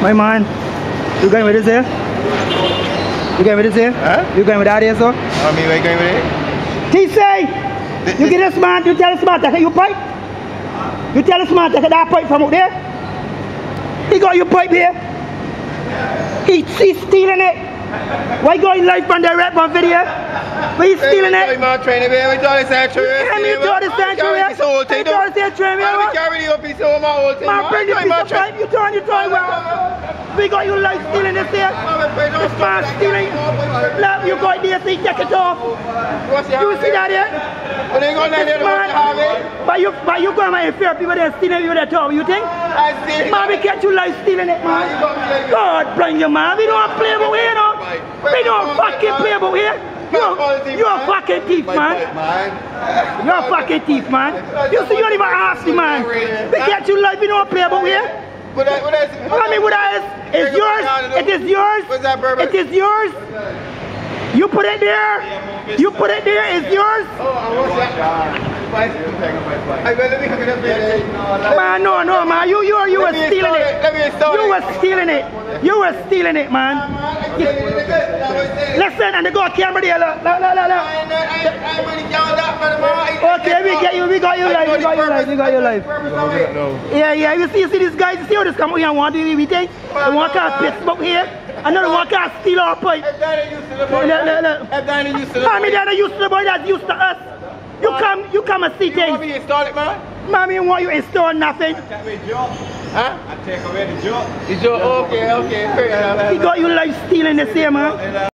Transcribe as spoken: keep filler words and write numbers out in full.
My man, you going with this here? You going with this here? Huh? You going with that here, so? I mean, where you going with it? He say, you get this man, you tell this man take you pipe. You tell this man take that pipe from out there. He got you pipe here. He, he's stealing it. Why you going live on direct on video? Why you stealing it? My train, baby. We thought it's actually. Yeah, me thought it's actually. It's all thing. Thought it's actually. Man, we carry you up. It's all my old thing. Man, bring the piece of pipe. You turn, you turn well. We got you life stealing this here. This man stealing. Look, you got this, he take it off. You see that here? This man, but you, but you go and fair people, they stealing you, they talk. You think? Man, we catch you life stealing it, man. God bless you, man. We don't play about here, no. We don't fucking play about here. You, you a fucking thief, man. You a fucking thief, man. You see, you don't even ask the man. We catch you life, we don't play about here. I mean, what else? It's yours. It is yours. It is yours. You put it there. You put it there. It's yours. Man, no, no, man. You, you, you were stealing it. You were stealing it. You were stealing it, man. Listen, and they got camera there. Look, look, look, look, look. Okay, we get you. We got you live. We got you live. We got you live. Yeah, yeah. You see, you see these guys. You see how this come here and want to be everything. They want to piss up here. Another one can steal our pipe. Look, look, look. I mean, they're not used to the boy that's used to us. You come, you come and see things. You want me to install it, man? Mommy, you want you install nothing? Huh? I take away the joke. The joke, okay, okay, fair enough. He got you life stealing the same, man.